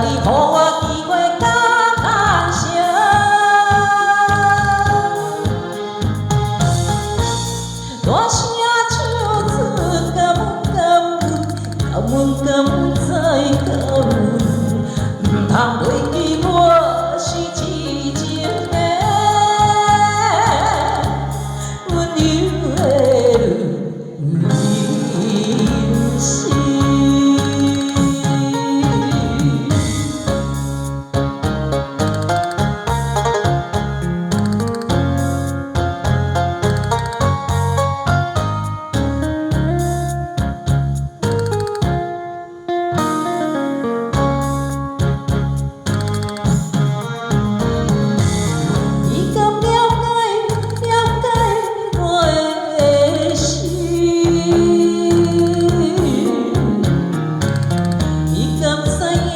你，予我機會佮牽成。大聲唱出感恩感恩，感恩感恩再感恩，毋通袂記我是痴情的溫柔的女神。你敢了解了解我的心？你敢知影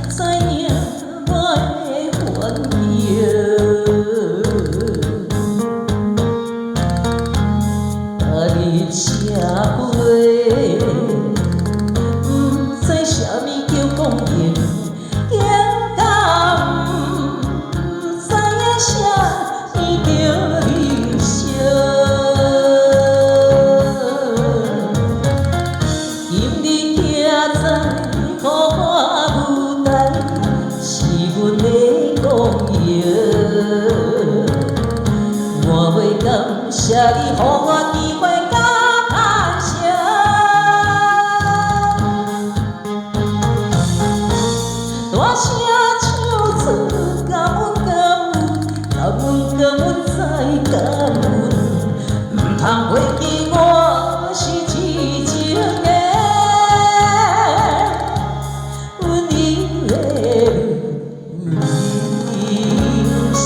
知影我的煩憂？踏入社會，毋知啥物叫公平，更加毋知影啥物叫人生。今日徛在孤寒舞台，是阮的光榮。我欲感謝你，予我機會佮牽成。大聲唱出感恩感恩，感恩感恩再感恩，毋通袂記我是痴情的溫柔的女神。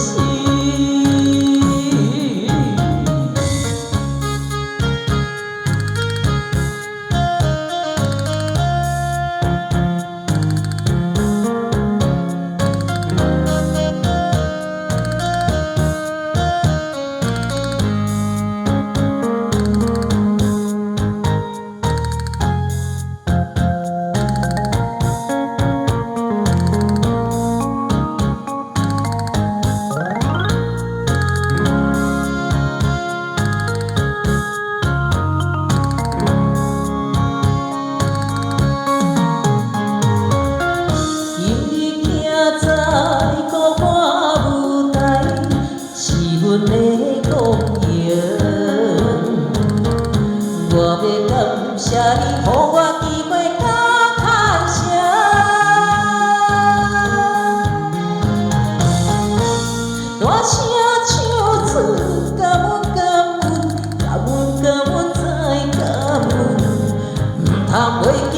今日徛在孤寒舞台，是阮的光榮。我欲感謝你，予我機會佮牽成。大聲唱出感恩感恩，感恩感恩再感恩，毋通袂記